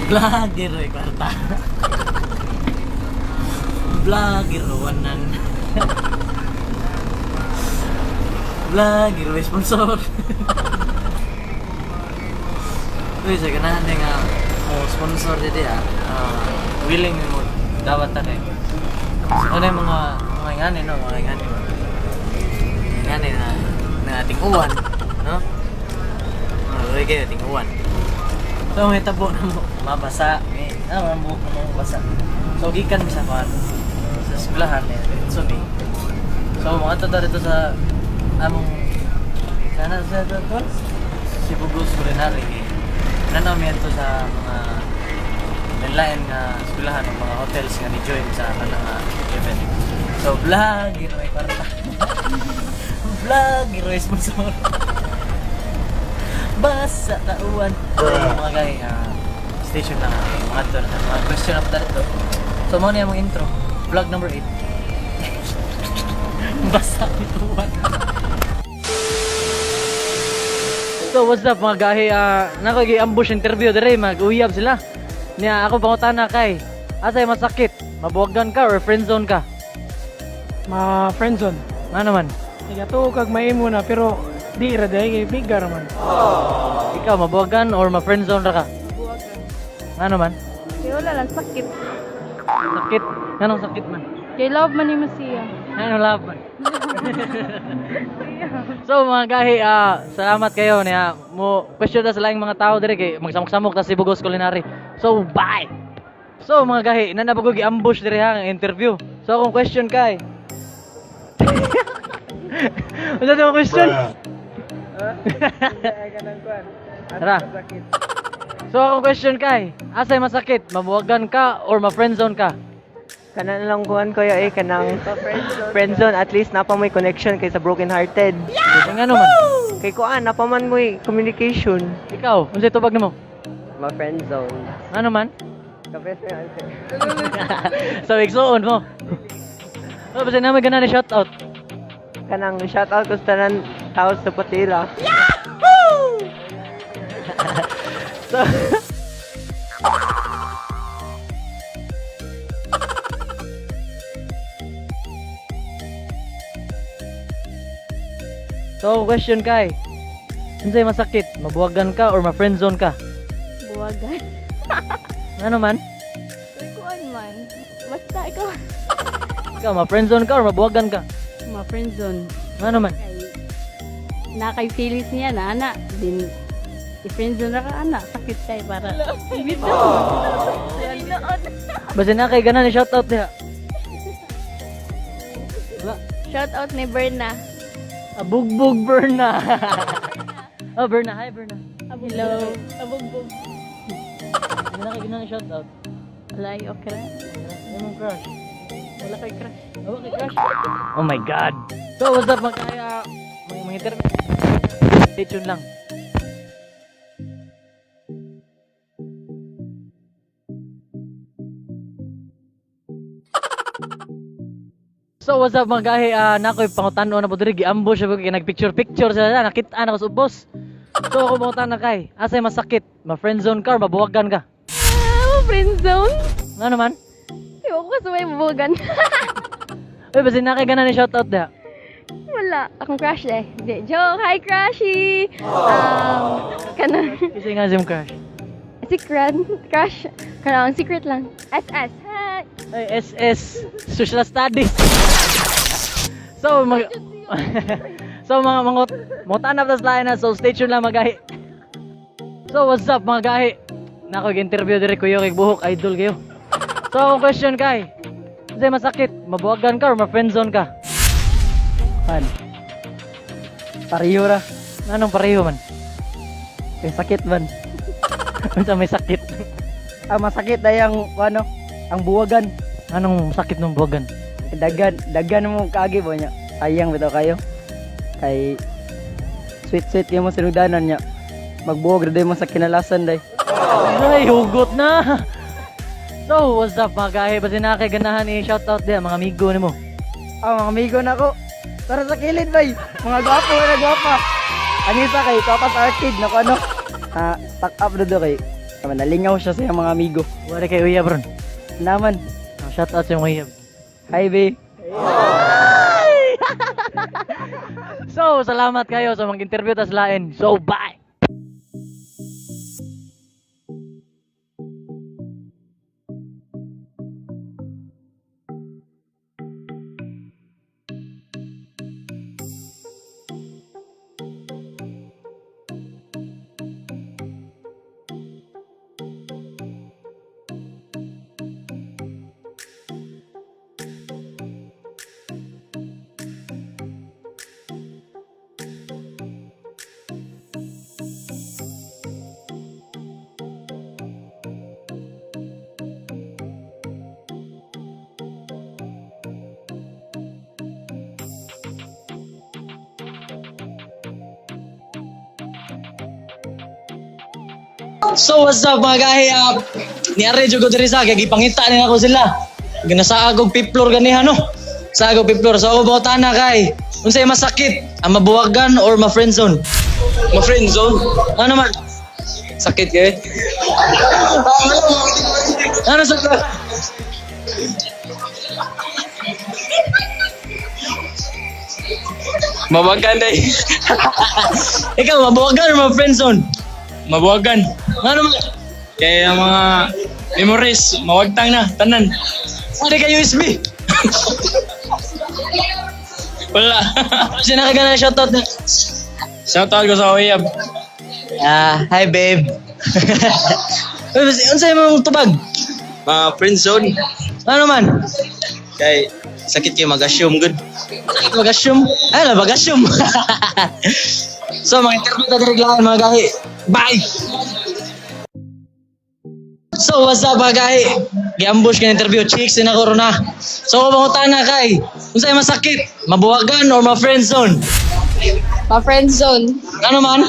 Vlogger ay kwarta. Vlogger wanan. Vlogger may sponsor. Uy, sa ganahan din nga mo sponsor dito ah. Ah, willing mo dawat ta kay. So ano yung mga ingani, no, mga ingani. Ingani na na ating uwan, no? Mga kayo ating uwan. So may tabo na mo, mabasa, may ah, mga buhok na mo basa. So gikan mi sa kuan sa eskwelahan eh, so mi. So mga to dito sa among sana sa tol Cebu Goes Culinary eh. Nanaw mi adto sa mga lain nga eskwelahan o mga hotels nga ni join sa kanang event. So vlog, may kwarta. Vlog, may sponsor. Basa tauan. So, mga guy, station lang eh, mga to na mga question up dito. So mo niya among intro. Vlog number 8. Basa ituan. So what's up mga gahi? Nako gi-ambush interview dire, mag-uyab sila. Niya ako pangutana kay asay masakit? Mabuwagan ka or friendzone ka? Ma friendzone. Nga naman. Ikato kag maimo na pero di ra day kay bigar man. Ikaw mabuwagan or ma-friendzone ra ka? Nga naman. Kaya wala lang, sakit. Sakit. Nganong sakit man? Kay love man ni siya. Ano love man? So mga gahi, salamat kayo niya. Mo question na sa laing mga tao dire kay magsamok-samok ta Cebu Goes Culinary. So bye. So mga gahi, nanabago gi-ambush dire ha ang interview. So akong question kay. Ano sa question? Tara. So akong question kay, asay masakit, mabuwagan ka or ma-friendzone ka? Kana na lang kuan ko eh kanang friendzone, at least napa mo'y connection kay sa broken hearted. Nga naman. Kay kuan napa man mo'y communication. Ikaw, unsay tubag nimo? Ma friendzone. Ano man? Kapes na answer. So igsuon mo. Oh, basta naman gana ni shout out. Kanang shout out ko sa tanan tao sa Patila. So So question kay, unsay masakit, mabuwagan ka or ma-friendzone ka? Buwagan. Ano man? Kay kuan man. Basta ikaw. Ikaw ma-friendzone ka or mabuwagan ka? Ma friendzone. Ano man? Kay na kay feelings niya na ana din i-friendzone ra ka ana sakit kay para bitaw. Basta na kay gana ni shout out diha. Wala. Shout out ni Berna. Abugbog Berna. Oh, Berna. Hi, Berna. Hello. Abugbog. Gana kay gana ni shout out. Wala ay, okay ra. Ano mong crush? Wala kay crush. Oh, kay crush. Oh my God. So, what's up mga kaya? Mga interview. Stay tuned lang. So what's up mga gahi, nakoy pangutano na po diri gi-ambush ako kay nagpicture picture sila nakita na ko sa ubos. So ako pangutana kay, asay masakit, ma-friendzone ka or mabuwagan ka? Ah, friendzone. Nga naman? Ewan ko sa may buwagan. Uy, basta na kay gana ni shoutout diha. Wala. Akong crush eh. Di, joke. Hi, crushy! Kanang, Kasi nga si crush. secret. Crush. Kanang secret lang. SS. Hi! Ay, SS, Social Studies. So, mag so mga mga mga tas lain na, so stay tuned lang mga gahi. So what's up mga gahi? Nako interview dire kuyo kay buhok idol kayo. So akong question kay, unsay masakit, mabuwagan ka or ma-friendzone ka? Pan. Pareho ra. Anong pareho man? Kay sakit man. Unsa may sakit? Ah, masakit ay ang ano, ang buwagan. Anong sakit ng buwagan? Dagan, dagan mo kaagi ba niya. Sayang bitaw kayo. Kay sweet sweet yung mo sinugdanan niya. Magbuwag ra day mo sa kinalasan day. Ay, hugot na! So, what's up mga gahi? Basta na kay ganahan i shoutout diha mga amigo nimo. Ah, mga amigo na ko. Tara sa kilid bay. Mga gwapo na gwapa. Ang isa kay Papas Arcade na ko ano. Ah, stock up na do kay. Kaya nalingaw siya sa iyang mga amigo. Wala kay uyab ron. Naman, Oh, shout out sa imong uyab. Hi babe. So, salamat kayo sa mga interview tas lain. So, bye. So what's up mga gahi? Niari jud ko diri sa kay gipangita ni ako sila. Ginasaag og fifth floor ganiha no. Saag og fifth floor. So ako bawtana kay unsay masakit, ang mabuwagan or ma-friendzone? Ma-friendzone? Ano man? Sakit kay? Ano sa Mabuwagan day. Ikaw mabuwagan or ma-friendzone? Mabuwagan. Ano man? Kaya ang mga memories, mawagtang na, tanan. Ano kay USB? Wala. Sino ka gana shoutout na? Shoutout ko sa Oyab. Ah, hi babe. Uy, unsay mong tubag? Mga friendzone. Ano man? Kay sakit kay mag-assume good. Sakit mag-assume? Ay, la mag-assume. So, mga interview ta diri lang mga gahi. Bye! So, what's up mga gahi? Gi-ambush ka interview. Chicks na ko na. So, pangutana kay, unsay masakit? Mabuwagan or ma-friendzone? Pa friend zone. Ano man?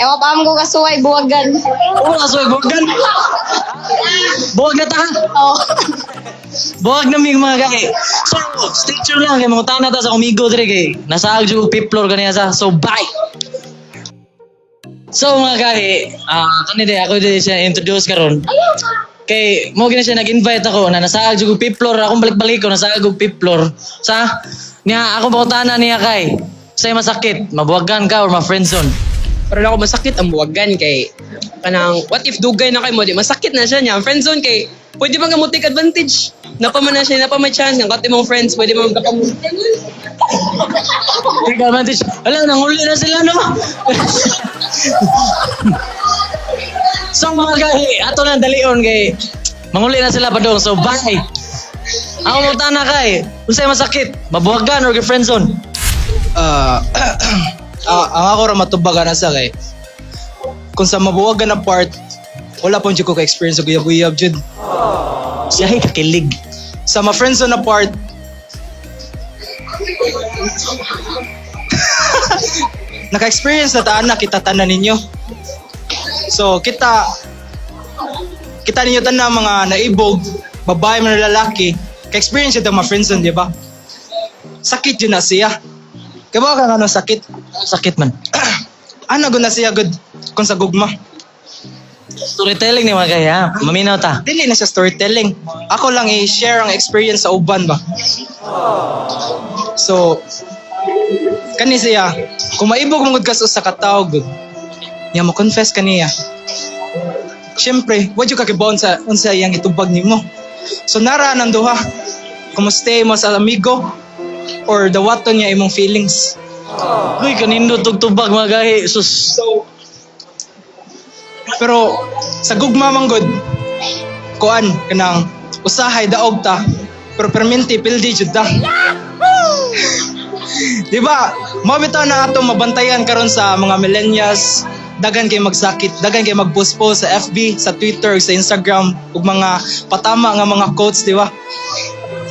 Ewan pa ko kasuway buwagan. Oo, kasoy, buwagan. Buwag na ta. Oo. Buwag na mig mga gahi. So, stay tuned lang kay mangutana ta sa kumigo diri kay nasa jud fifth floor kaniya sa. So, bye. So mga gahi, kani di ako di siya introduce karon. Kay mo gina siya nag-invite ako na nasa jud fifth floor akong balik-balik ko nasa og fifth floor. Sa niya ako pangutana niya kay say masakit, mabuwagan ka or ma-friendzone. Pero ako masakit ang buwagan kay kanang what if dugay na kay mo di masakit na siya niya. Ang friendzone kay pwede ba nga mo take advantage? Napa man na siya, napa may chance nga kati mong friends, pwede mo magkapam. Take advantage. Wala, nanguli na sila, no? So mga gahi, ato na dalion kay manguli na sila padong. So bye. Ako mo na kay, unsay masakit, mabuwagan or friendzone? Ah, ang ako ra matubagan na sa kay kung sa mabuwagan na part wala pong jud ko ka-experience og uyab-uyab jud. Siya kakilig. Sa ma-friendzone na part naka-experience na taan na kita tanan ninyo. So kita kita ninyo tanan mga naibog, babae man lalaki, ka-experience yun ang ma-friendzone, di ba? Sakit yun na siya. Kaya ba ka ano sakit? Sakit man. Ano gud na siya good kung sa gugma. Storytelling ni mga gahi, ha? Maminaw ta. Dili na siya storytelling. Ako lang i-share ang experience sa uban ba. So, kani siya, kung maibog mong ka sa usa ka tawo gud, niya mo confess kaniya. Siyempre, wa jud ka kibaon sa unsa iyang itubag nimo. So nara nang duha. Kumusta mo sa amigo or dawaton niya imong feelings. Uy, kanindo tugtubag mga gahi. Sus. So, pero sa gugma man gud, kuan kanang usahay daog ta, pero perminti pildi jud ta. Di ba? Mao bitaw na ato mabantayan karon sa mga millennials, dagan kay magsakit, dagan kay magpost-post sa FB, sa Twitter, sa Instagram ug mga patama nga mga quotes, di ba?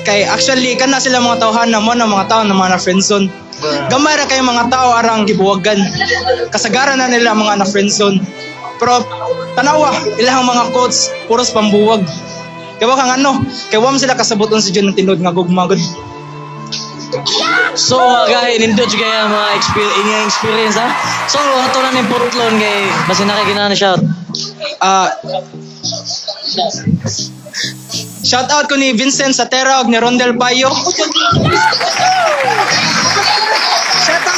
Kay actually kana sila mga tawhana mo na mga tao na mga na friendzone. Gamay ra kay mga tao arang gibuwagan. Kasagaran na nila mga na friendzone. Pero tanawa ilahang mga quotes puros pambuwag. Kay wa kang ano, kay wa man sila kasabot unsa jud ang tinuod nga gugma gud. So mga gahi, nindot jud kaya mga experience, inyong experience ha. So ato na ning putlon kay basin na kay ginana shout. Shout out ko ni Vincent Satera og ni Rondel Payo.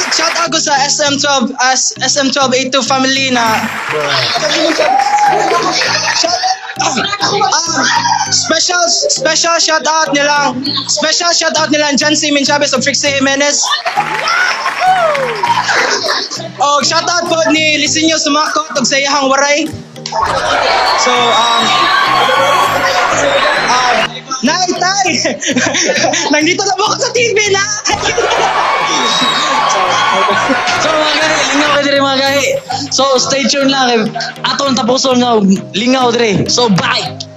Shout out ko sa SM12 as SM12A2 family na shout special special shout out nilang special shout out nilang Jancy Minchavez ug Trixie Jimenez. Og shout out po ni Lisinyo Sumakot og sa iyahang waray. So Nay, tay! Nandito na po ako sa TV na! So mga gahi, lingaw ka dire, mga gahi. So stay tuned lang kay atong tapuson nga lingaw dire. So bye.